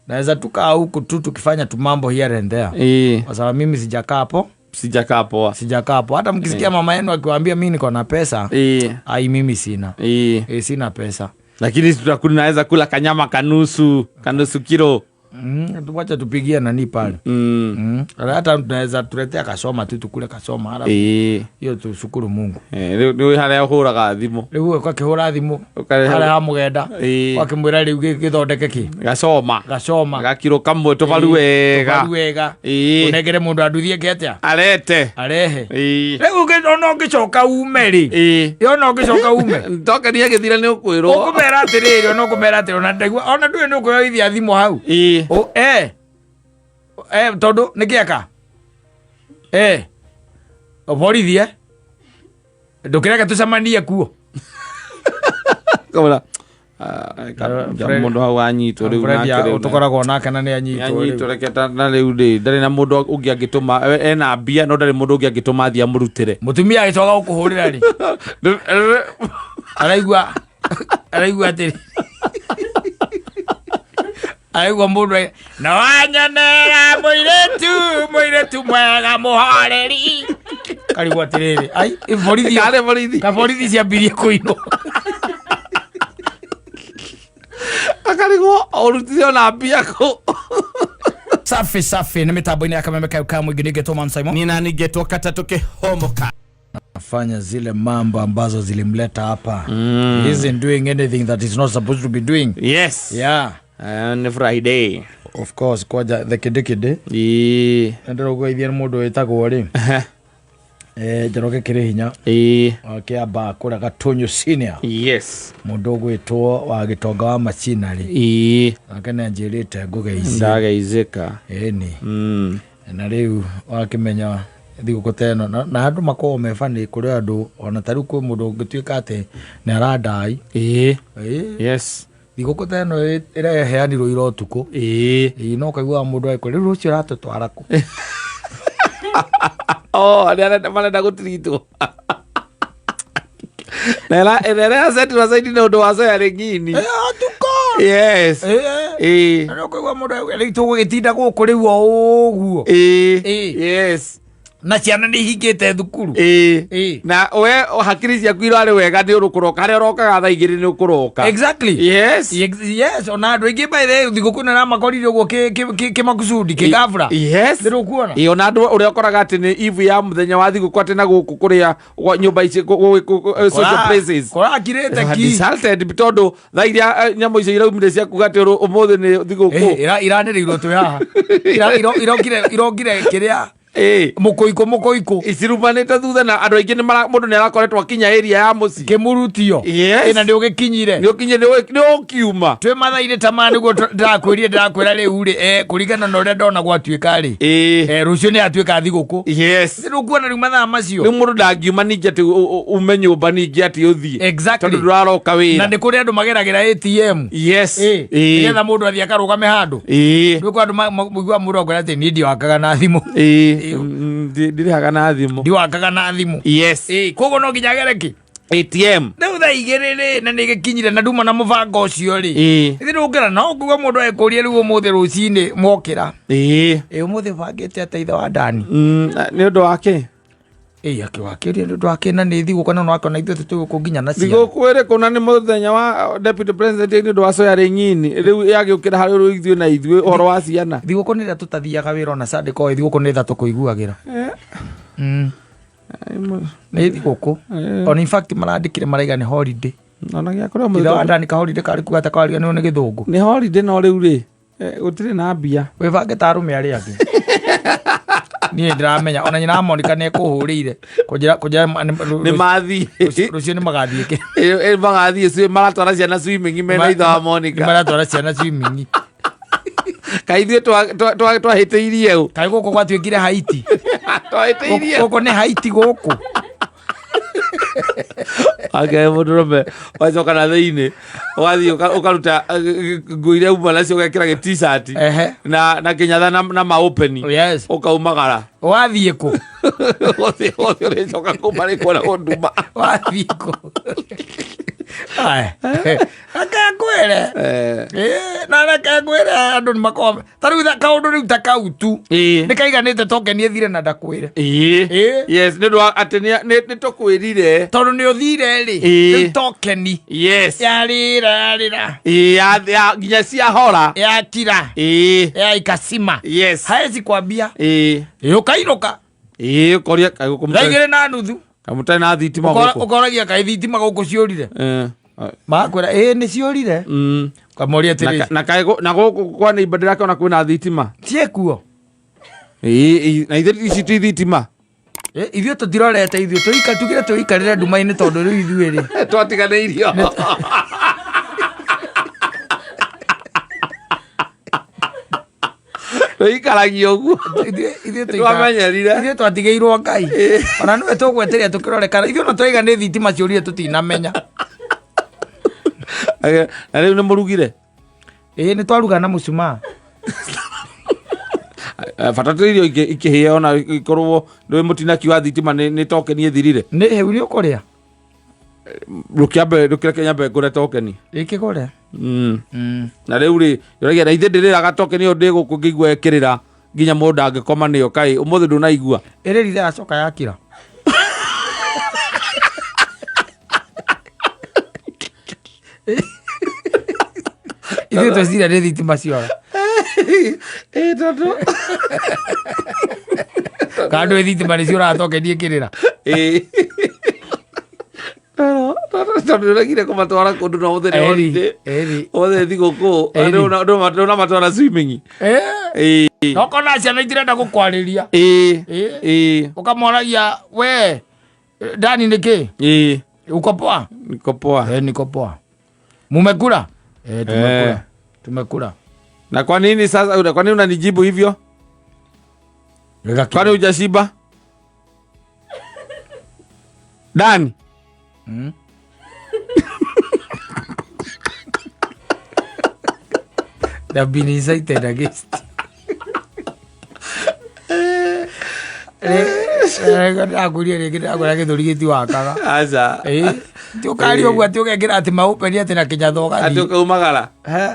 Naweza tukaa huku tu tukifanya tu mambo here and there, kwa sababu mimi sijakaa hapo. Sijakaa poa. Sijakaa hapo. Hata mkisikia mama yenu akiwaambia mi niko na pesa, ai, mimi sina. Sina pesa. Lakini tunaweza kula kanyama kanusu kanusu kilo. Wacha tupigie nani pale. Hata tunaweza tuletea kasoma tu, tukule kasoma, halafu hiyo tushukuru Mungu. Rĩu nĩ harĩa ũhũraga thimũ. Rĩu ũkakĩhũra thimũ Ũkarehe- harĩa ha mũgenda, wakĩmwĩra rĩu gĩthondeke kĩ gacoma. Gacoma. Gakiro kamwe tũbaru wega. Tũbaru wega. Ũnengere mũndũ anduthie ke atĩa. Arete. Arehe. Rĩu ona ũngĩcoka ume rĩ, ona ũngĩcoka ume, Ndokeria gĩthira nĩ ũkwĩrwo. Ũkũmera atĩrĩrĩ, ona ũkũmera atĩrĩ, ona ndaigua ona ndũĩ nĩ ũkwĩyoithia thimũ hau. Tondũ nĩ kĩaka borithi ndũkĩreke tũcemanie kuo. Kamũra mũndũ hau anyitwo rĩu Fred nake rĩu tũkoragwo nake na nĩ anyitwo anyitwo rĩu. Reke na rĩu rĩ, ndarĩ na mũndũ ũngĩ angĩtũma, ena mbia no ndarĩ mũndũ ũngĩ angĩtũma athiĩ amũrutĩre. Mũtumia agĩcoka gũkũhũrĩra rĩ, araigua atĩrĩ, araigua mũndũ na wanyonera mũirĩtu mwega mũhoreri, karigwo atĩrĩrĩ, ai borithi. Karĩ borithi. Ka borithi ciambirie kũinwo. Akarigwo ũrutire ona mbia kũ. Safi safi, nĩ mĩtambo-inĩ ya Kameme kayo ka mũingĩ, nĩngetwo Man Simon. Nina nigetwo katatu kihomoka. Fanya zile mambo ambazo zilimleta hapa. He isn't doing anything that he's not supposed to be doing. Yeah. Nĩ Friday. Of course, kwanja the kidikidi. Ndĩrũgũithia nĩ mũndũ wĩtagwo rĩ, Njoroge kĩrĩ hinya akĩamba kũrĩa Gatunyu Senior. Mũndũ ũgwĩtwo wa gĩtonga wa Machina rĩ, nake nĩ anjĩrĩte ngũgeithie. Ndageithĩka. Ĩni. Na rĩu wakĩmenya thigũkũ ta ĩno na andũ makoragwo me bani kũrĩ andũ, ona ta rĩu kwĩ mũndũ ũngĩtuĩka atĩ nĩ arandai. Thigũkũ ta ĩno ĩreheanirwo ira ũtukũ. Ĩĩ, no ũkaiguaga mũndũ agĩkwĩra, rĩu rũciũ ũratũtwara kũ? Oh, arĩa marenda gũtiritwo na ĩrĩa yacetirwo caidi nĩ ũndũ wa coya rĩngini. Ũtukũ. Na nĩ ũkaigua mũndũ agĩkwĩra, rĩu tũgũgĩtinda gũkũ rĩu o ũguo. Na ciana nĩ ihingĩte thukuru. Na we hakiri ciaku irarĩ wega nĩ ũrũkũroka harĩa ũrokaga thaa 2 nĩ ũkũroka. Yes, ona andũ aingĩ by the way thigũkũ ĩno ĩramakorire ũguo kĩmakusudi kĩgabra. Ndĩrũkuona. Ĩĩ, ona andũ ũrĩa ũkoraga atĩ nĩ ivu ya mũthenya wa thigũkũ atĩ na gũkũ kũrĩa nyũmba ici social places Kũrakirĩte ki. Deserted tondũ thaa iria nyamũ icio iraumire cia kuga atĩ ũmũthĩ nĩ thigũkũ. Iranĩrĩirwo twĩ haha. Irokire kĩrĩa mũkũikũ mũkũikũ. Icirumanĩte thutha na andũ aingĩ mũndũ nĩ arakoretwo akinya area ya mũciĩ. Kĩmurutio. Ĩna nĩ ũgĩkinyire. Nĩ ũkinye nĩ ũkiuma. Twĩ mathaa-inĩ ta maya nĩguo ndĩrakwĩrire, ndĩrakwĩra rĩu rĩ, kũringana na ũrĩa ndona gwatuĩka rĩ, rũciũ nĩ yatuĩka thigũkũ. Nĩũkuona rĩu mathaa macio. Rĩu mũndũ ndangiuma ningĩ atĩ ume nyũmba ningĩ atĩ ũthiĩ. Tondũ ndũraroka Na wĩra. nĩ kũrĩ andũ mageragĩra ATM. Nĩgetha mũndũ athiĩ akarũgame handũ. Rĩu andũ mũigua mũndũ akwĩra atĩ niĩ ndiwakaga na thimũ. Ndirĩhaga na thimũ. Ndiwakaga na thimũ. Koguo no nginya agere kĩ? ATM. Rĩu thaa 2 rĩ, na nĩ gĩkinyire na nduma na mũbango ũcio rĩ, ithe ndũngĩra no ũngĩigua mũndũ agĩkũria rĩu ũmũthĩ rũcinĩ mokĩra, ĩ ũmũthĩ bangĩte atĩa ithe wa Dani? Nĩ ũndũ wa kĩ? Ĩ akĩwakĩria nĩ ũndũ wa kĩ, na nĩ thigũkũ na nĩwakĩona ithuĩ tũgũkũ nginya na ciana. Thigũkũ ĩrĩkũ na nĩ mũthenya wa deputy president nĩ ũndũ wa soya rĩng'ini rĩu yagĩũkĩra harĩ rĩu ithuĩ na ithuĩ ũhoro wa ciana. Thigũkũ nĩ ĩrĩa tũtathiaga wĩra, ona Sunday koĩ thigũkũ nĩ tha tũkũiguagĩra. Nĩ thigũkũ ona in fact marandĩkire maraiga nĩ holiday. Ona gĩa kũrĩa Ithe wa Dani, ka holiday karĩ kuga atĩ kariganĩrwo nĩ gĩthũngũ. Nĩ holiday no rĩu rĩ, gũtirĩ na mbia. Wĩbange ta arũme arĩa angĩ. Niĩ ndĩramenya ona nyina wa Monica nĩ ekũhũrĩire kũnjĩra Nĩ mathiĩ. Rũciũ nĩ magathiĩ kĩ? Magathiĩ maratwara ciana swimming mena ithe wa Nĩ Monica. maratwara ciana swimming. Kaĩ ithuĩ twahĩtĩirie ũ? Kaĩ gũkũ gwatuĩkire Haiti? Twahĩtĩirie. Gũkũ nĩ Haiti gũkũ. Ake mũndũrũme wacoka na thĩinĩ ũgathiĩ ũkaruta nguo iria uma nacio ũgekĩra gĩ t-shirt na kĩnyatha na maũpeni ũkaumagara. Wathiĩ kũ? Gothe gothe ũrĩcoka kuma rĩ kuona nduma. Wathiĩ kũ? Aya. Reke ngwĩre. Eh. Ĩ, na reke ngwĩre andũ nĩ makoragwo ta rĩu kaũndũ rĩu ta kau tu Ĩĩ. nĩ kaiganĩte tokeni ĩthire na ndakwĩre. Ĩĩ. Ĩĩ. Yes, nĩ ũndũ wa atĩ nĩ tũkwĩrire. Tondũ nĩ ũthire rĩ, Ĩĩ. rĩu tokeni Yes. yarĩra yarĩra Ĩĩ, nginya ciahora. yakira Ĩĩ. ya ikacima. Yes. Haezi kwambia. Ĩĩ. Ĩ, ũkainũka Ĩĩ, ũkoria kaĩ gũkũ thaa mũtarĩ- igĩrĩ na nuthu kaĩ mũtarĩ na thitima gũkũ. ũkoragia kaĩ thitima gũkũ ciũrire. Eh. Magakwĩra ĩĩ nĩ ciũrire. Ũkamoria Na atĩrĩrĩ na kaĩ na gũkũ kwa neighbor ndĩrakĩona kwĩna thitima. ciĩkuo. Ĩĩ, ĩĩ, na ithuĩ ici ti thitima. Ĩ, ithuĩ tũtirorete ithuĩ tũika tugire tũikarĩre nduma-inĩ tondũ rĩu ithuĩ rĩ Twatiganĩirio. Tũikaragia ũguo. Ithuĩ Twamenyerire. ithuĩ twatigĩirwo Ngai ona nĩwe tũgwetereire tũkĩrore kana ithuĩ ona twaiga nĩ thitima ciũrire tũtinamenya. Na rĩu nĩ mũrugire? Ĩĩ nĩ twaruga na mũcumaa. Bata tĩ irio ikĩhĩa ona ikorwo ndũĩ mũtinakiuga thitima nĩ tokeni ĩthirire. Nĩ hĩu nĩ ũkũrĩa? Rũkĩambe rũkĩreke nyambe ngũre tokeni. Ĩkĩgũre. Na rĩu rĩ, ũragia na ithe ndĩrĩraga tokeni ĩyo ndĩ gũkũ ngĩigua ĩkĩrĩra nginya mũndũ angĩkoma nĩyo kaĩ ũmũthĩ ndũnaigua. Ĩrĩrire yacoka yakira. Ithuĩ twecira nĩ thitima ciora. Ĩ tondũ Kana ndũĩ thitima nĩ ciũraga tokeni ĩkĩrĩra. Ĩ. Tondũ ndũregire kũmatwara kũndũ na ũmũthĩ nĩ Eri, holiday. eri. Ũmũthĩ thigũkũ. Eri. Ndũnamatwara swimming. Eh. Ĩ. Na ũkona ciana itirenda gũkwarĩria. Ĩ. Ĩ. Ĩ. Ũkamoragia we Dani nĩ kĩ? Ĩ. Uko poa? Niko poa. Niko poa. Mumekula? Tumekula. Eh. Tumekula. Na kwa nini sasa, kwa nini unanijibu hivyo? Kwani hujashiba? Dani. They've been incited against. Ndakuria rĩngĩ ndakora gĩthũri gĩtiwakaga. Aca. Ĩ, ti ũkaria ũguo atĩ ũgekĩra atĩ maũpeni atĩ na kĩnyatha Atĩ ũgathiĩ. ũkaumagara. He,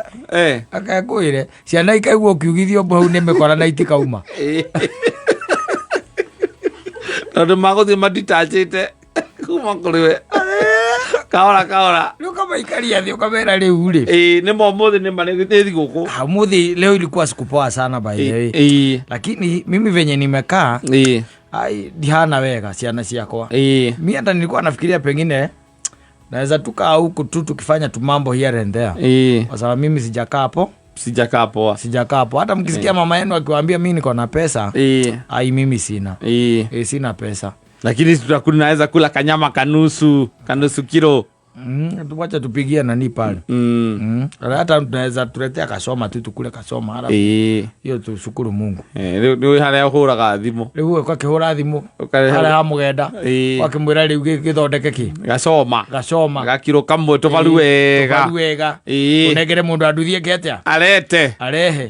Eh. akekwĩre ciana ikaigua ũkiugithio hau nĩ mĩkora na itikauma. Tondũ magũthiĩ matitachĩte kuma kũrĩ we. Kahora kahora. Rĩu ũkamaikaria thĩ ũkamera rĩu rĩ. Ĩ nĩ ma ũmũthĩ nĩ ma nĩ thigũkũ. Ah, Ũmũthĩ leo ilikuwa siku poa sana by the way. Ĩ. Lakini mimi venye nimekaa Ĩ. ai ndihana wega ciana ciakwa. Ĩ. Mi hata nilikuwa nafikiria pengine naweza tukaa huku tu tukifanya tu mambo here and there. Ĩ. Kwa sababu mimi sijakaa hapo, Sijakaa poa. sijakaa hapo. Hata mkisikia mama yenu akiwaambia mimi niko na pesa, Ĩ. ai mimi sina. Ĩ. Sina pesa. Lakini tunaweza kula kanyama kanusu kilo. Wacha tupigie nani pale. Hata tunaweza tuletea kasoma tu tukule kasoma halafu hiyo tushukuru Mungu. Rĩu nĩ harĩa ũhũraga thimũ. Rĩu ũgakĩhũra thimũ Ũkarehe- harĩa ha mũgenda ũgakĩmwĩra rĩu gĩthondeke kĩ Gacoma. gacoma Gakiro kamwe tũbaru wega. tũbaru wega. Ũnengere mũndũ anduthie ke atĩa Arete. arehe.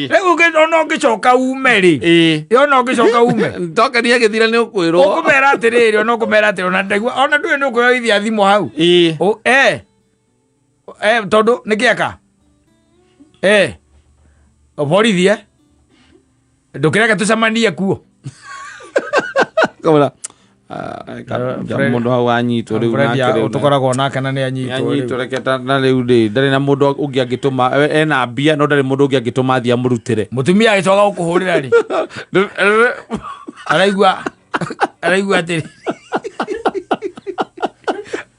Rĩu ona ũngĩcoka ume rĩ. Ona ũngĩcoka ume. Tokeni ĩgĩthira nĩ ũkwĩrwo. Ũkũmera atĩrĩrĩ ona ũkũmera atĩrĩ ona ndaigua ona ndũĩ nĩ ũkwĩyoithia thimũ hau. Tondũ nĩ kĩaka. Borithi Ndũkĩreke tũcemanie kuo. Kamũra. Mũndũ hau anyitwo rĩu Fred nake rĩu. tũkoragwo nake na nĩ anyitwo Anyitwo rĩu. reke na rĩu rĩ ndarĩ na mũndũ ũngĩ angĩtũma ena mbia no ndarĩ mũndũ ũngĩ angĩtũma athiĩ amũrutĩre. Mũtumia agĩcoka gũkũhũrĩra rĩ. Araigua araigua atĩrĩ.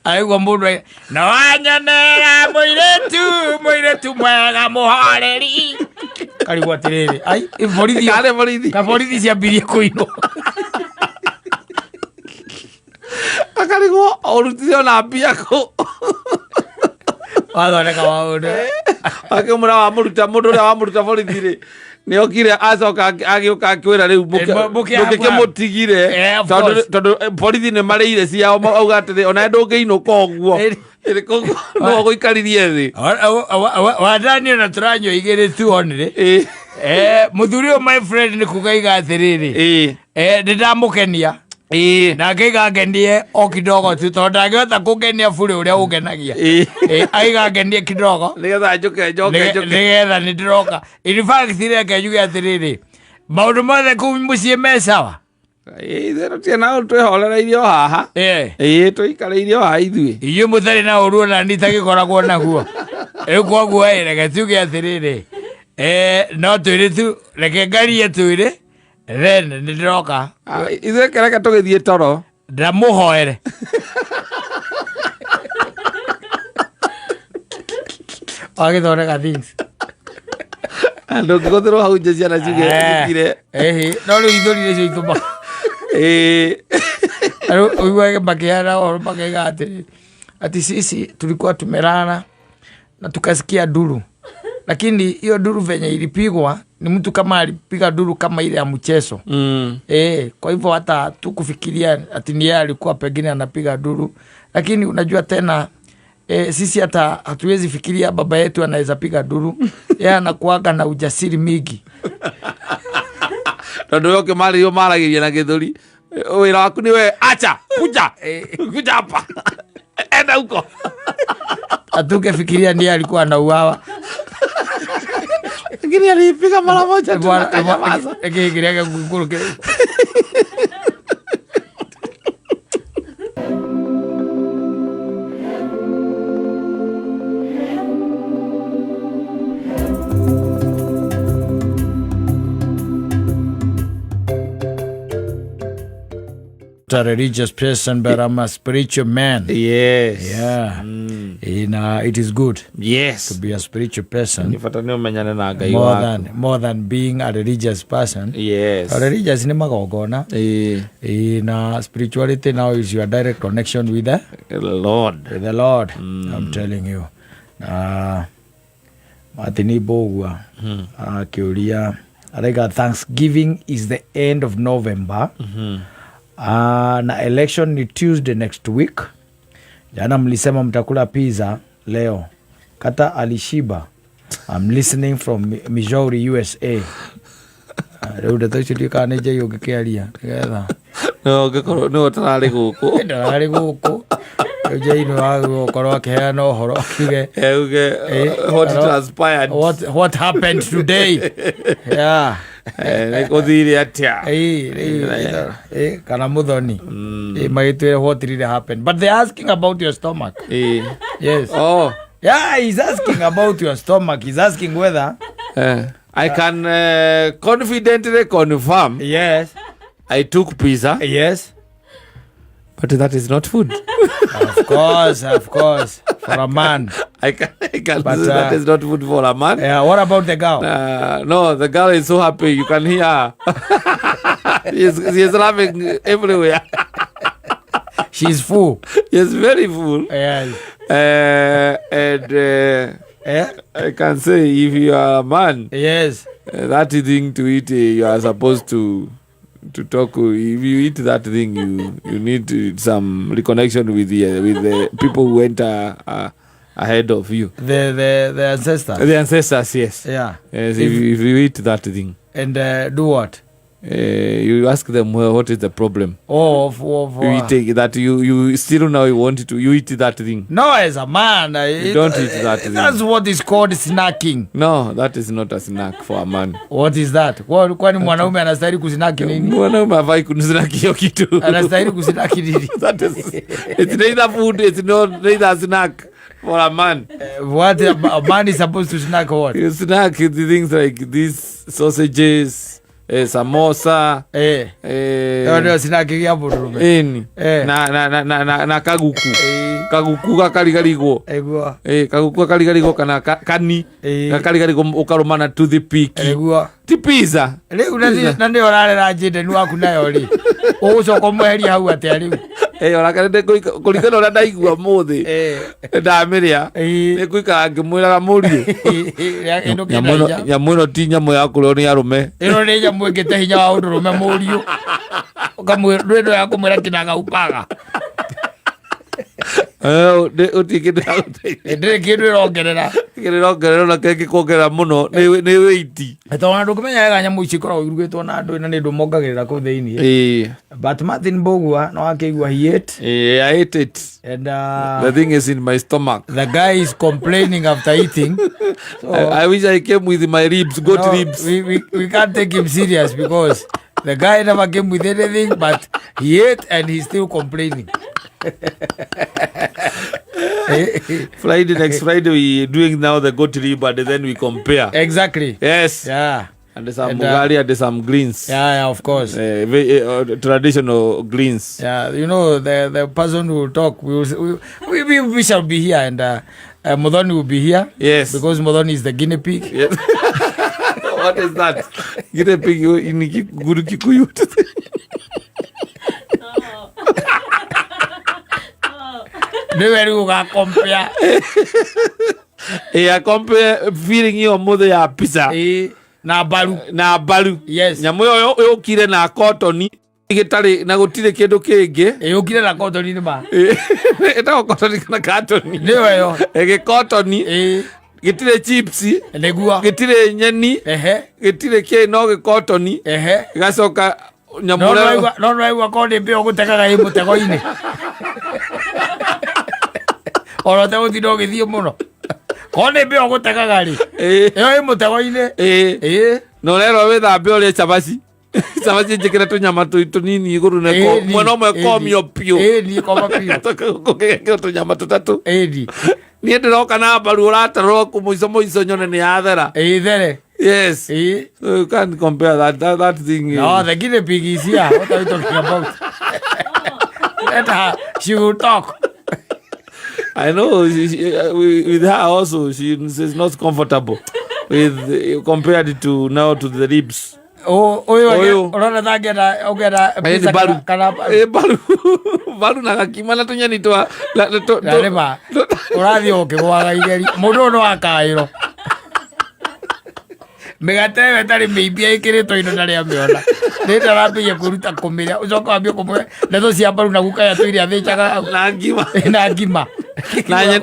Araigua mũndũ na wanyonera mũirĩtu mũirĩtu mwega mũhoreri. Karigwo atĩrĩrĩ ai borithi Karĩ borithi. ka borithi ciambirie kũinwo. Akarigwo ũrutire ona mbia kũ. Wathondeka maũndũ. Akĩmwĩra wamũruta mũndũ ũrĩa wamũruta borithi rĩ nĩ okire acoka agĩũka akĩwĩra rĩu mũkĩmũtigire tondũ borithi nĩ marĩire ciao auga atĩrĩ ona ndũngĩinũka ũguo koguo no gũikaririe thĩ. Wadani na tũranyua igĩrĩ tu onire. Mũthuri ũyũ my friend nĩ kuga iga atĩrĩrĩ. Nĩ ndamũkenia. Na ngĩiga ngenie o kidogo tu tondũ ndangĩhota kũngenia burĩ ũrĩa ũngenagia. Aiga ngenie kidogo. Nĩgetha njũke njoke njoke. Nĩgetha nĩ ndĩroka. In fact, reke njuge atĩrĩrĩ, maũndũ mothe kũu mũciĩ me sawa. Ithuĩ tũtirĩ na ũndũ, twĩhorereirie o haha. Ĩĩ, tũikarĩire o haha ithuĩ. Inyuĩ mũtarĩ na ũru ona niĩ itagĩkoragwo naguo. Rĩu koguo ĩ, reke tuge atĩrĩrĩ, no twĩrĩ tu, reke ngarie twĩrĩ, then nĩ ndĩroka. Ah, ithuĩ kereke tũgĩthiĩ toro. Ndamũhoere. Wagĩthondeka things. Ndũngĩgũthĩrwo hau nje ciana ciuge gĩkire. Ehe, no rĩu ithũri nĩcio itũmaga. Rĩu ũiguage makĩheana ũhoro makaiga atĩrĩ, ati sisi tulikuwa tumelala na tukasikia nduru, lakini hiyo nduru venye ilipigwa ni mtu kama alipiga nduru kama ile ya mchezo. Kwa hivyo hata tukufikiria ati ni yeye alikuwa pengine anapiga nduru, lakini unajua tena sisi hata hatuwezi fikiria baba yetu anaweza piga nduru. Yeye anakuaga na ujasiri mingi. Tondũ we ũkĩmarĩrio maragĩria na gĩthũri, wĩra waku nĩ we acha kuja kuja hapa enda huko. Hatukefikiria ndiye alikuwa anauawa. Lakini alipiga mara moja tu Bwana, akanyamaza. Gĩkĩ kĩrĩa gĩkũrũ kĩrĩ. A religious person, but I'm a spiritual man. Yes. Yeah. It is good Yes. to be a spiritual person. Nĩ bata nĩ ũmenyane na Ngai More waku. than being a religious person. Yes. A religious nĩ magongona. Na spirituality now is your direct connection with the Lord. With the Lord. I'm telling you. Martin Mbũgua akĩũria, araiga Thanksgiving is the end of November. Na election ni Tuesday next week. Jana mlisema mtakula pizza leo. Kata alishiba. I'm listening from Missouri, USA. Rĩu ndeto icio ndiũĩ kana nĩ njai ũngĩkĩaria, nĩgetha. No, ũngĩkorwo nĩwe ũtararĩ gũkũ. Ndararĩ gũkũ. Rĩu njai nĩ wagĩrĩirwo gũkorwo akĩheana ũhoro akiuge, Auge, what transpired? What happened today? Yeah. Nĩ gũthire atĩa? Kana Muthoni. Magĩtwĩre what really happened. But they're asking about your stomach. Yes. Oh. Yeah, he's asking about your stomach. He's asking whether I can confidently confirm. Yes. I took pizza. Yes. But that is not food. Of course, of course. For a man. I can But, say that is not food for a man. Yeah, what about the girl? No, the girl is so happy. You can hear her. She is laughing everywhere. She's full. She's very full. Yes. And I can say if you are a man, Yes. That thing to eat, you are supposed to talk. If you eat that thing, you need some reconnection with the people who went ahead of you. The ancestors. The ancestors, yes. Yeah. Yes, if you eat that thing. And do what? You ask them, well, what is the problem? Oh, of, You take that, you still now you want to, you eat that thing. No, as a man, You don't eat that thing. That's what is called snacking. No, that is not a snack for a man. What is that? Kwani mwanaume anastahili kusnaki nini? Mwanaume hafai kusnaki hiyo kitu. Anastahili kusnaki nini? That is, it's neither food, it's not neither a snack for a man. What a man is supposed to snack what? You snack the things like these sausages. Samosa. No, no, snack ya mũndũrũme. Ĩni. Na kaguku. Kaguku gakarigarigwo. Eguo. Kaguku gakarigarigwo kana kani. Gakarigarigwo ũkarũma na toothpick. Eguo. Ti pizza. Rĩu na nĩ ũrarera njĩndeni waku nayo rĩ. Ũgũcoka ũmweherie hau atĩa rĩu? Ona kana nĩ kũringana na ũrĩa ndaigua ũmũthĩ. Ndamĩrĩa. Nĩ ngũikara ngĩmwĩraga mũriũ. Ĩno kĩna Nyamũ hinya. ĩno ti nyamũ ya kũrĩo nĩ arũme. Ĩno nĩ nyamũ ĩngĩte hinya wa ũndũrũme mũriũ. Ũkamwĩra, ndwĩ ĩno ya kũmwĩra kinaga upaga. Ũtirĩ kĩndũ yagũteithia. Ndĩrĩ kĩndũ ĩrongerera. Kĩndũ ĩrongerera na kĩngĩ kuongerera mũno nĩ wĩiti. Tondũ ona ndũngĩmenya wega nyamũ ici ikoragwo irugĩtwo na ndũ na nĩ ndũ mongagĩrĩra kũu thĩinĩ. Ĩĩ. But Martin Mbugua no akĩigua he ate. Ĩĩ, I ate it. And The thing is in my stomach. the guy is complaining after eating. So, I wish I came with my ribs, goat no, ribs. We can't take him serious because the guy never came with anything, but he ate and he's still complaining. Friday, next Friday, we doing now the goat rib and then we compare. Exactly. Yes. Yeah. And some And, ugali and some greens. Yeah, of course. Very, traditional greens. Yeah, you know, the person who will talk, we shall be here, and Muthoni will be here. Yes. Because Muthoni is the guinea pig. Yes. What is that? Guinea pig in Guru Kikuyu. Nĩwe rĩu ũgakompea. Yeah, compare feeling iyo mothe ya pizza. Ĩĩ, na mbaru. Na mbaru. Yes. Nyamũ ĩyo yũkire na kotoni gĩtarĩ na gũtirĩ kĩndũ kĩngĩ. Ĩyũkire na kotoni nĩ ma. Ĩtagwo kotoni kana katoni? Nĩyo ĩyo. Gĩkotoni. Ĩĩ. Gĩtirĩ chips. Nĩguo. Gĩtirĩ nyeni. Ehe. Gĩtirĩ kĩ no gĩkotoni. Ehe. Gĩgacoka nyamũ No ĩrĩa- nĩwaigua, no nĩwaigua korwo nĩ mbĩa ũgũtegaga ĩ mũtego-inĩ. Ona ũtegũtinda ũgĩthiĩ mũno. Korwo nĩ mbĩa ũgũtegaga rĩ. Ĩĩ. Ĩyo ĩ mũtego-inĩ. Ĩĩ. Ĩĩ. Na ũrerwo wĩthambe ũrĩe cabaci. Cabaci njĩkĩre tũnyama tũnini igũrũ na Ĩni, mwena ũmwe ĩni. komio biũ. Ĩni, koma biũ. Gũkĩgekĩrwo tũnyama tũtatũ. Ĩni. Niĩ ndĩroka na mbaru ũratarwo mũico mũico nyone nĩ yathera. Ĩĩ there. Yes. Ĩĩ. So you can't compare that thing. No, the guinea pig is here. What are you talking about? Let her, she will talk. I know with her also she is not comfortable with compared to now to the ribs. Oh, ũyũ Ũyũ. ũrona ta angĩenda ũngĩenda Ĩĩ, pizza nĩ mbaru. kana Ĩĩ, mbaru. Mbaru na gakima na tũnyeni twa na- na- tũ- na nĩma ũrathiĩ ũkĩgwaga igeri mũndũ ũyũ no akaĩrwo mĩgate ĩyo ĩtarĩ mĩimbie ĩkĩrĩtwo indo ndarĩ amĩona nĩ ndarambĩrĩria kwĩruta kũmĩrĩa ũcoke wambie kũmũhe ndeto cia mbaru na guka ya tũiria athĩnjaga hau. na ngima. Na ngima.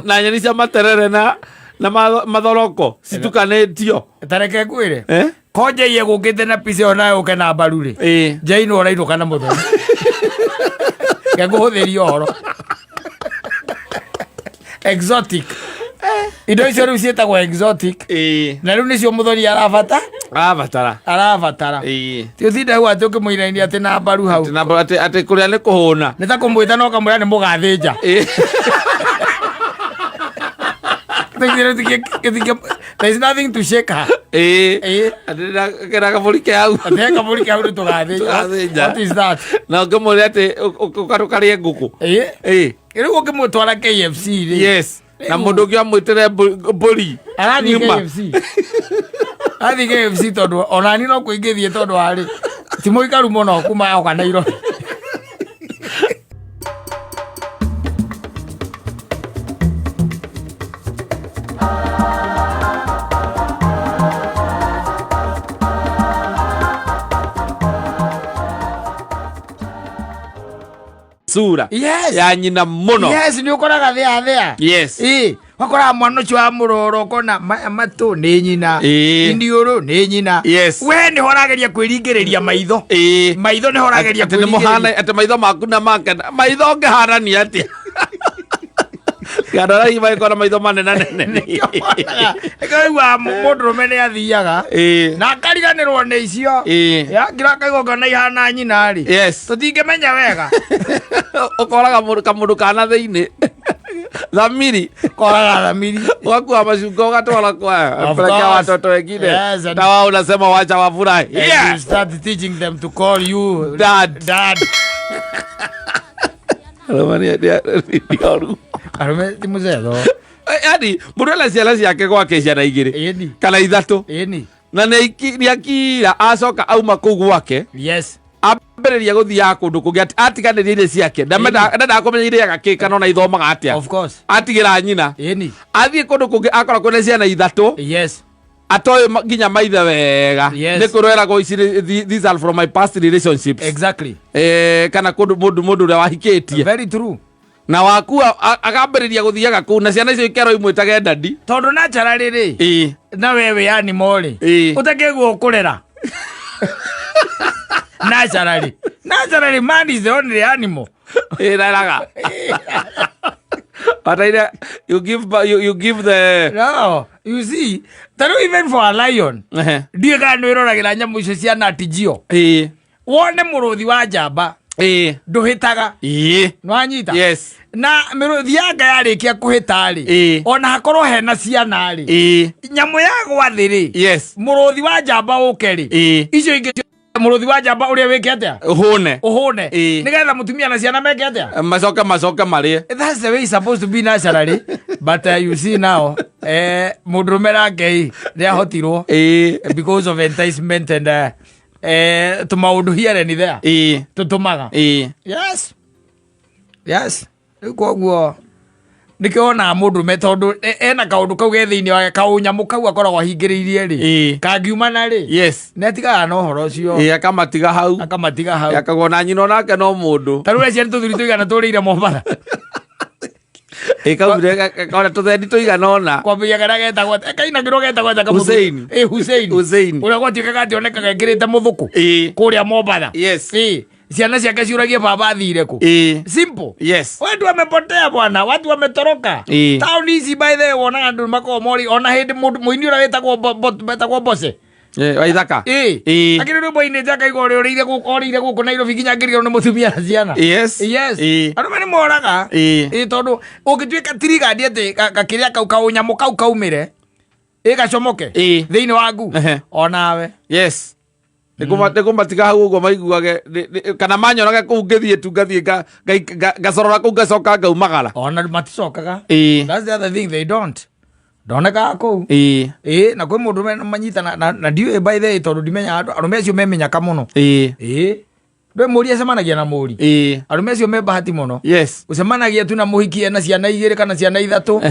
Na nyeni cia materere na mathoroko citukanĩtio. Ta reke ngwĩre. Eh? Ko Njei egũkĩte na pizza ĩyo nawe ũke na mbaru rĩ. Ĩĩ. Njei nĩ ũrainũka na mũthoni. Ngekũhũthĩria ũhoro. Exotic. Indo icio rĩu ciĩtagwo exotic. Ĩĩ. Na rĩu nĩcio mũthoni arabata? Arabatara. Arabatara. Ĩĩ. Ti ũtinde hau atĩ ũkĩmũinainia atĩ na mbaru hau. Atĩ na mbaru, atĩ kũrĩa nĩ kũhũna. Nĩ ta kũmwĩta na ũkamwĩra nĩ mũgathĩnja. Ĩĩ. There is nothing to shake her. Ĩĩ. Ĩĩ. Atĩ kena kabũri ke hau. Atĩ he kabũri ke hau nĩ tũgathĩnja. Tũgathĩnja. What is that? Na ũngĩmwĩra atĩ ũkarĩe ngũkũ. Ĩĩ. Ĩĩ. Rĩu ũngĩmũtwara KFC rĩ. Yes. Na mũndũ ũngĩ amwĩtĩre mbũri. Arathiĩ Ng'ima. KFC. Arathiĩ KFC tondũ onani no kũingĩthiĩ tondũ warĩ ti mũikaru mũno kuma oka Nairobi. Sura. Yes. Ya nyina mũno. Yes, nĩ ũkoraga thĩa thĩa. Yes. Ĩĩ, wakoraga mwana ũcio wa mũroro ũkona matũ nĩ nyina. Ĩĩ. Iniũrũ nĩ nyina. Yes. We nĩho ũrageria kwĩringĩrĩria maitho. Ĩĩ. Maitho nĩho ũrageria Atĩ nĩ mũhana, atĩ maitho maku na make, maitho ũngĩhanania atĩa? Andũ arĩa hihi magĩkorwo na maitho manenanene. Nĩkĩo ũiguaga mũndũrũme nĩ athiaga. Ĩĩ. Na akariganĩrwo nĩ icio. Ĩĩ. Yakira akaigua ũkona ihana nyina rĩ. Yes. Tũtingĩmenya wega. Ũkoraga kamũndũ kana thĩinĩ. Thamiri. Koraga thamiri. Ũgakua macungwa ũgatwara kwa. Of Pelekea course. watoto wengine. Yes, and Na wao unasema wacha wafurahi. And you Yeah. start teaching them to call you Dad. Dad. Arũme nĩ oru. Arũme ti mũcetho. Yaani, mũndũ ena ciana ciake gwake ciana igĩrĩ. Ĩni. Kana ithatũ. Ĩni. Na nĩ akira acoka auma kũu gwake. Yes. Ambĩrĩria gũthiaga kũndũ kũngĩ atiganĩria irio ciake. Ndendaga kũmenya irĩaga kĩ kana ona ithomaga atĩa. Of course. Atigĩra nyina. Ĩni. Athiĩ kũndũ kũngĩ akora kwĩna ciana ithatũ. Yes. Atoĩ nginya maithe wega. Yes. Nĩ kwĩrwo ici these are from my past relationships. Exactly. Kana kũndũ mũndũ ũrĩa wahikĩtie. Very true. Na wakua akambĩrĩria gũthiaga kũu na ciana icio ikerwo imwĩtage dadi. Tondũ naturally rĩ, na we wĩ animal rĩ, ũtakĩguo ũkũrera. Naturally. Naturally, man is the only animal. Ĩreraga. Bataire you give you give the No, you see, ta rĩu even for a lion, ndiũĩ kana nĩ wĩroragĩra nyamũ icio cia Nat Geo. Wone mũrũthi wa njamba ndũhĩtaga. Nĩwanyita? Yes. Na mĩrũthi ya nga yarĩkia kũhĩta rĩ, ona hakorwo hena ciana rĩ, nyamũ ya gwathĩ rĩ, mũrũthi wa njamba ũke rĩ, icio ingĩ mũrũthi wa njamba ũrĩa wĩke atĩa? Ũhũne. Ũhũne. Nĩgetha mũtumia na ciana meke atĩa? Macoke macoke marĩe. That's the way it's supposed to be naturally. But you see now, mũndũrũme nake nĩ ahotirwo because of enticement and tũmaũndũ here and there tũtũmaga. Yes. Yes. Rĩu koguo nĩkĩo wonaga mũndũrũme tondũ ena kaũndũ kau ge thĩinĩ wake, kaũnyamũ kau akoragwo ahingĩrĩirie rĩ, kangiumana rĩ, nĩ atigaga na ũhoro ũcio. Akamatiga hau. Akamatiga hau. Akagwo na nyina onake no mũndũ. Ta rĩu eciria tũthuri tũigana tũrĩire Mombatha. Kaumire ona tũthendi tũigana ũna. Kwambĩrĩria karĩa getagwo atĩa? Kainagĩrwo getagwo atĩa kamũthuri? Hussein. Hussein. Hussein. Ũrĩa gwatuĩkaga atĩ onekaga ekĩrĩte mũthũkũ. Kũrĩa Mombatha. Ciana ciake ciũragie baba athire kũ. Simple. Watu wamepotea bwana, watu wametoroka. Town ici by the way wonaga andũ makoragwo mori ona hĩndĩ mũndũ mũini ũrĩa wĩtagwo wĩtagwo Bose. Waithaka. Akĩrĩ rwĩmbo ainĩte akaigua ũrĩa ũrĩire gũkũ, orĩire gũkũ Nairobi nginya ngĩrigwo nĩ mũtumia na ciana. Yes. Arũme nĩ moraga. Tondũ ũngĩtuĩka triggered atĩ gakĩrĩa kau kaũnyamũ kau kaumĩre, gacomoke thĩinĩ wa ngu, onawe. Yes. Nĩkũmatiga hau ũguo maiguage, kana manyorage kũu ngĩthiĩ tu ngathiĩ ngacorora kũu ngacoka ngaumagara. Ona maticokaga. That's the other thing, they don't. Ndonekaga kũu. Na kwĩ mũndũ manyitana, na ndiũĩ by the way, tondũ ndimenyaga andũ, arũme acio me mĩnyaka mũno. Ndũĩ mũri acemanagia na mũri. Arũme acio me bahati mũno. Ũcemanagia tu na mũhiki ena ciana igĩrĩ kana ciana ithatũ.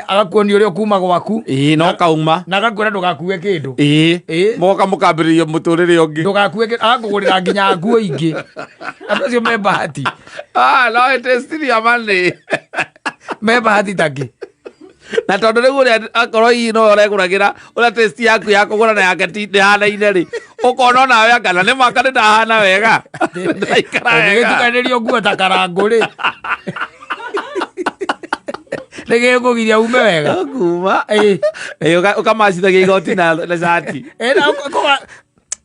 Agakuonia ũrĩa ũkuma gwaku. No kauma. Na agakwĩra ndũgakue kĩndũ. Mũgoka mũkambĩrĩria mũtũrĩre ũngĩ. Ndũgakue kĩndũ, agakũgũrĩra nginya nguo ingĩ. Andũ acio me bahati. No it is still your money. Me bahati takĩ. Na tondũ rĩu ũrĩa akorwo hihi no ũregũragĩra, ũrĩa taste yaku ya kũgũra na yake ti ndĩhanaine rĩ, ũkona onawe anga na nĩ mwaka nĩ ndahana wega. Ndĩraikara wega. Ũngĩgĩtukanĩrio nguo ta karangũ rĩ. Nĩgĩkũgiria ume wega. Kuma. Ũkamacithagia igoti na cati. Na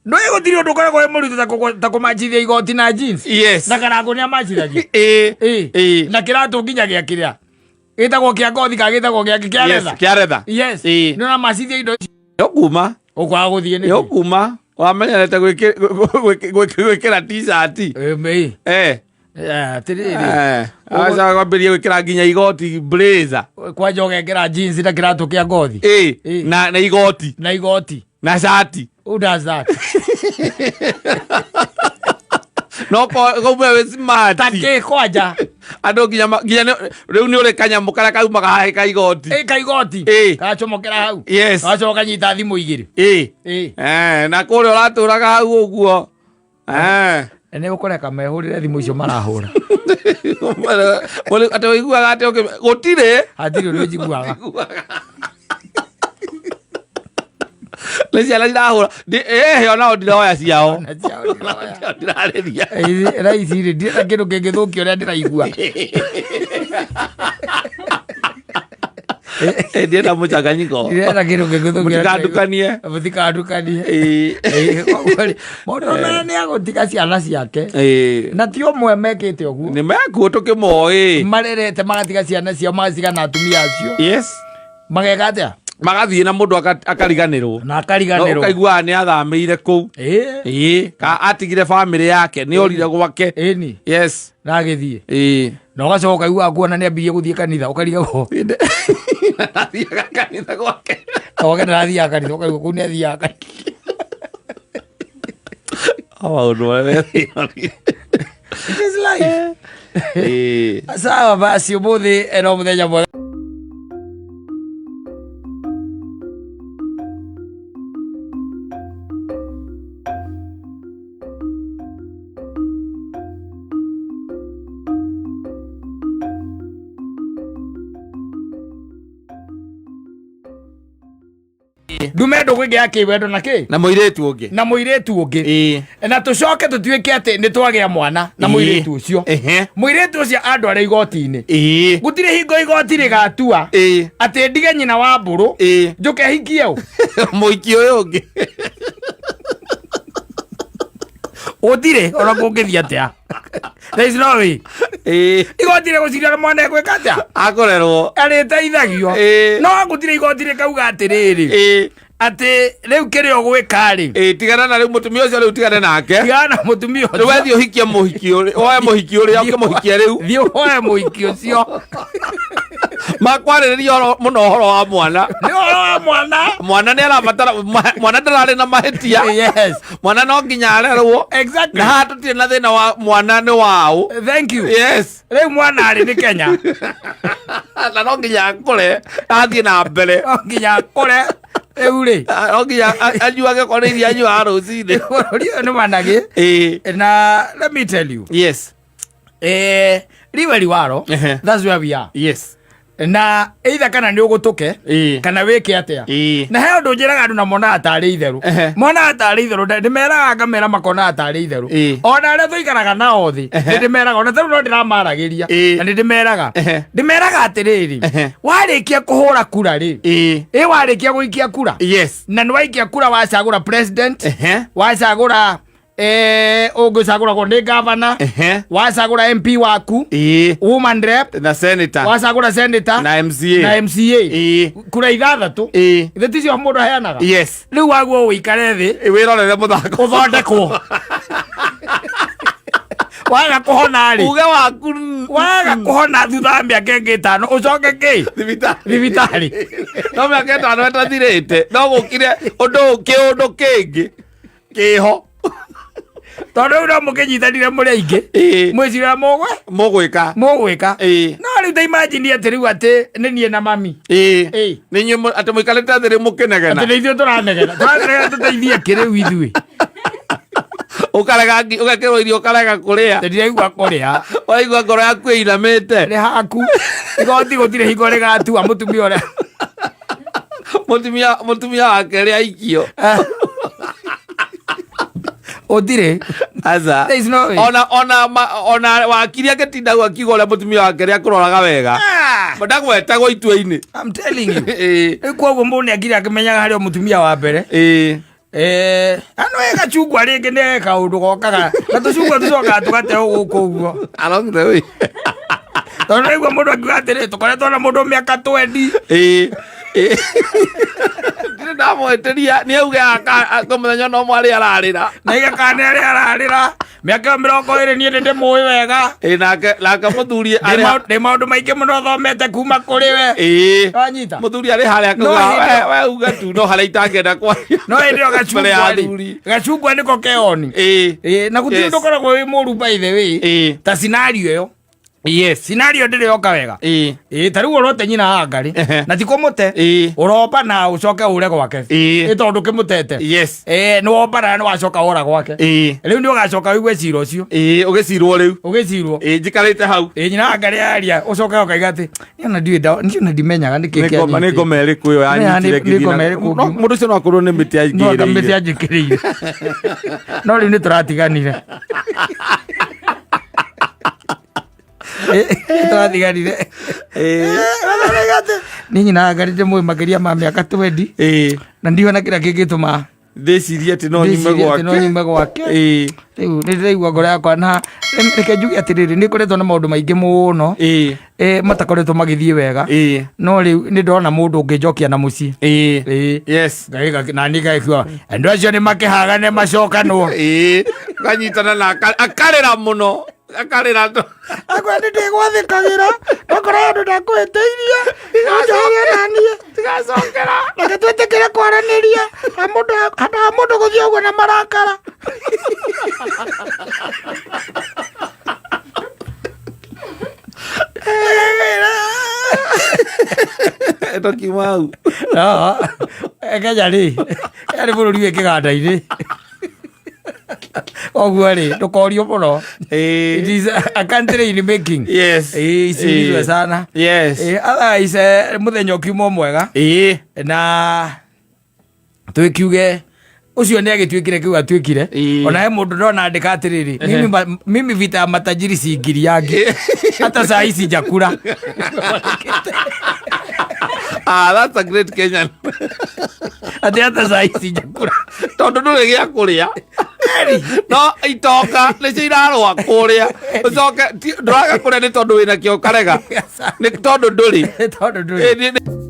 ndũĩ gũtirĩ ũndũ ũkoragwo wĩ mũritũ ta kũmacithia igoti na jeans. Na karangũ nĩ amacithagia. Na kĩratũ nginya gĩa kĩrĩa. Gĩtagwo kĩa ngothi kana gĩtagwo gĩa kĩa Yes, leather? kĩa leather. Yes. Nĩ ũramacithia indo ici. Yokuma. Ũkwaga gũthiĩ nĩkĩ? Yokuma. Wamenyerete gwĩkĩra t-shirt. Mĩi. Atĩrĩrĩ. Aca kwambĩrĩria gwĩkĩra nginya igoti blazer. Kwanja ũgekĩra jeans na kĩratũ kĩa ngothi. Na igoti. Na igoti. Na cati. Who does that? No ko we smart. Ta kĩ kwanja? Andũ nginya nginya rĩu nĩ ũrĩ kanyamũ karĩa kaumaga haha ka igoti. Ka igoti. Gacomokera hau. Gacoka kanyita thimũ igĩrĩ. Na kũrĩa ũratũraga hau ũguo. Nĩ ũkũreka mehũrĩre thimũ icio marahũra. Atĩ ũiguaga atĩ gũtirĩ. Hatirĩ ũndũ njiguaga. Nĩ ciana cirahũra. Onao ndiroya ciao. Ona ciao ndiroya. Ndirarĩria. Thaa ici rĩ, ndirenda kĩndũ kĩngĩthũkia ũrĩa ndĩraigua. Ndienda mũchanganyiko. Ndirenda kĩndũ kĩngĩthũkia ũrĩa ndĩraigua. Mũtikandukanie. Mũtikandukanie. Koguo rĩ, mũndũ ona nĩ agũtiga ciana ciake. Na ti ũmwe mekĩte ũguo. Nĩ mekuo tũkĩmoĩ. Marerete magatiga ciana ciao, magaciga na atumia acio. Mageka atĩa? Magathiĩ na mũndũ akariganĩrwo. Na akariganĩrwo. No ũkaiguaga nĩ athamĩire kũu. Ka atigire bamĩrĩ yake, nĩ orire gwake. Na agĩthiĩ. Na ũgacoka ũkaigua kuona nĩ ambirie gũthiĩ kanitha, ũkarigagwo. Athiaga kanitha gwake. Gwake ndarathiaga kanitha, ũkaigua kũu nĩ athiaga kanitha. Maũndũ marĩa methĩinĩ. It is life. Sawa basi, ũmũthĩ no mũthenya mwega. Ndume ndũgũ ĩngĩ ya kĩwendo na kĩ Na mũirĩtu ũngĩ. Na mũirĩtu ũngĩ. Na tũcoke tũtuĩke atĩ nĩ twagĩa mwana na mũirĩtu ũcio. Mũirĩtu ũcio andware igoti-inĩ. Gũtirĩ hingo igoti rĩgatua atĩ ndige nyina wa mbũrũ njũke hikie ũ. Mũiki ũyũ ũngĩ. Gũtirĩ, ona kũngĩthiĩ atĩa, there is no way. Igoti rĩgũciria na mwana egwĩka atĩa? Akũrerwo. Arĩteithagio. No gũtirĩ igoti rĩkauga atĩrĩrĩ, atĩ rĩu kĩrĩa ũgwĩka rĩ, Tigana na rĩu mũtumia ũcio, rĩu tigane nake. Tigana na mũtumia Rĩu ũcio. wethiĩ ũhikie mũhiki ũrĩa, woe mũhiki ũrĩa, ũkĩmũhikie rĩu. Thiĩ ũhoe mũhiki ũcio. Makwarĩrĩria ũhoro mũno, ũhoro wa mwana. Nĩ ũhoro wa mwana. Mwana nĩ arabatara mwana ndararĩ na mahĩtia. Mwana no nginya arerwo. Na haha tũtirĩ na thĩna wa mwana nĩ waũ. Thank you. Rĩu mwana arĩ nĩ Kenya. Na no nginya akũre athiĩ na mbere. No nginya akũre rĩu rĩ. Ah, no nginya anyuage korwo nĩ iria anyuaga rũcinĩ. Bũrũri ũyũ nĩ managĩ. Na let me tell you, liwe liwalo, that's where we are. Na either kana nĩ ũgũtũke kana wĩke atĩa. Na he ũndũ njĩraga andũ na monaga tarĩ itherũ. Monaga tarĩ itherũ, ndĩmeraga ngamera makonaga tarĩ itherũ. Ona arĩa tũikaraga nao thĩ, nĩ ndĩmeraga, ona tarĩu no ndĩramaragĩria. Na nĩ ndĩmeraga, ndĩmeraga atĩrĩrĩ, warĩkia kũhũra kura rĩ, ĩ warĩkia gũikia kura, na nĩ waikia kura, wacagũra president, wacagũra ũngĩcagũragwo nĩ gavana, wacagũra MP waku, woman rep, na senator, wacagũra senator na MCA, na MCA, kura 6, ithe ticio mũndũ aheanaga? Yes. Rĩu waguo ũikare thĩ, Wĩrorere mũthako. Ũthondekwo waga kũhona rĩ, uge waku. Waga kũhona thutha wa mĩaka ĩngĩ 5, ũcoke kĩ? Thibitarĩ. Thibitarĩ. No mĩaka 5 ĩtathirĩte no gũkire ũndũ kĩũndũ kĩngĩ kĩho. Tondũ rĩu no mũkĩnyitanire mũrĩ aingĩ, mwĩciraga mũgwe Mũgwĩka. Mũgwĩka. No rĩu ta imagine atĩ rĩu atĩ nĩ niĩ na mami. Nĩ inyuĩ atĩ mũikarĩte thĩ rĩu mũkĩnegena. Atĩ nĩ ithuĩ tũranegena, tũranegena tũteithie kĩ rĩu ithuĩ? Ũkarega ũgekĩrwo irio ũkarega kũrĩa. Ndiraigua kũrĩa. Ũraigua ngoro yaku ĩinamĩte. Nĩ haku igoti gũtirĩ hingo rĩgatua mũtumia ũrĩa Mũtumia wake rĩ aikio. Ũtirĩ. Aca. There is no way. Ona wakiri angĩtinda hau akiuga ũrĩa mũtumia wake rĩ akũroraga wega, ndagwetagwo itua-inĩ. I'm telling you. Rĩu koguo mũndũ nĩ akire akĩmenyaga harĩ o mũtumia wa mbere. Ano ĩ gacungwa rĩngĩ nĩ kaũndũ gokaga na tũcungwa tũcokaga tũgateo gũkũ ũguo Along the way. Tondũ naigua mũndũ akiuga atĩrĩ, tũkoretwo na mũndũ mĩaka 20. Ĩĩ. Ndirĩ ndamwĩtĩria nĩ auge mũthenya no mwarĩ ararĩra. Na igakana arĩa ararĩra mĩaka ĩyo 20, niĩ nĩ ndĩmũĩ wega. Ĩĩ, nake mũthuri Ndĩ arĩ ndĩ maũndũ maingĩ mũno thomete kuma kũrĩ we. Wanyita? Mũthuri arĩ harĩa No akauga, hĩndĩ we uge tu no harĩa itangĩenda kwaria No hĩndĩ ĩyo mbere ya gacungwa rĩ, athuri. gacungwa nĩko keoni. Ĩĩ, na gũtirĩ ũndũ ũkoragwo wĩ mũru, by the way, ta scenario ĩyo. Scenario ndĩrĩ yoka wega. Ĩĩ, ta rĩu ũrote nyina wa ngarĩ na ti kũmũte, ũromba na ũcoke ũre gwake. Ĩ tondũ kĩmũtete. Ĩĩ, nĩ womba na nĩ wacoka wora gwake. Rĩu nĩ ũgacoka ũigue cira ũcio. Ĩĩ, ũgĩcirwo rĩu. Ũgĩcirwo. Ĩĩ, njikarĩte hau. Ĩĩ, nyina wa ngarĩ aria, ũcoke ũkaiga atĩ niĩ ona ndiũĩ niĩ ona ndimenyaga nĩkĩ Nĩ ngoma nĩ kĩanyitĩte. ngoma ĩrĩkũ ĩyo yanyitire Nĩ ngĩthiĩ ngoma ĩrĩkũ No, mũndũ ũcio no akorwo nĩ mĩtĩ No anga mĩtĩ anjĩkĩrĩire. Anjĩkĩrĩire, no rĩu nĩ tũratiganire. Nĩ tũratiganire. Nĩ nyina wa ngarĩ ndĩmũĩ makĩria ma mĩaka 20 na ndiona kĩrĩa kĩngĩtũma Ndĩcirie atĩ no nyume ndĩcirie atĩ no gwake. nyume gwake. Rĩu nĩ ndĩraigua ngoro yakwa, na reke njuge atĩrĩrĩ, nĩ ngoretwo na maũndũ maingĩ mũno matakoretwo magĩthiĩ wega, no rĩu nĩ ndona mũndũ ũngĩnjokia na mũciĩ. Na niĩ ngagĩkiuga andũ acio nĩ makĩhagane macokanwo. Ĩĩ, ũkanyitana na akarĩra mũno, akarĩra Akwa nĩ ndĩgwathĩkagĩra okorwo andũ ndakũhĩtĩirie, njohere naniĩ. Tigacokera. Reke twĩtĩkĩre kwaranĩria na mũndũ handũ ha mũndũ gũthiĩ ũguo na marakara. Etokiuma hau. No, Kenya rĩ, Kenya nĩ bũrũri wĩ kĩganda-inĩ, koguo rĩ ndũkorio mũno. It is a country in making. Isiulizwe sana. Otherwise, mũthenya ũkiuma mwega na Twĩkiuge ũcio nĩ agĩtuĩkire kĩu atuĩkire. Ona he mũndũ ndona andĩka atĩrĩrĩ, mimi, mimi vita ya matajiri siingiri yangi hata saa hii sijakula. Ah, that's a great Kenyan. Atĩ hata saa hii sijakula. Tondũ ndũrĩ gĩa kũrĩa, no itonga nĩcio irarũa kũrĩa. Ũcoke ndũraga kũrĩa nĩ tondũ wĩna kĩo, ũkarega nĩ tondũ ndũrĩ. Tondũ ndũrĩ.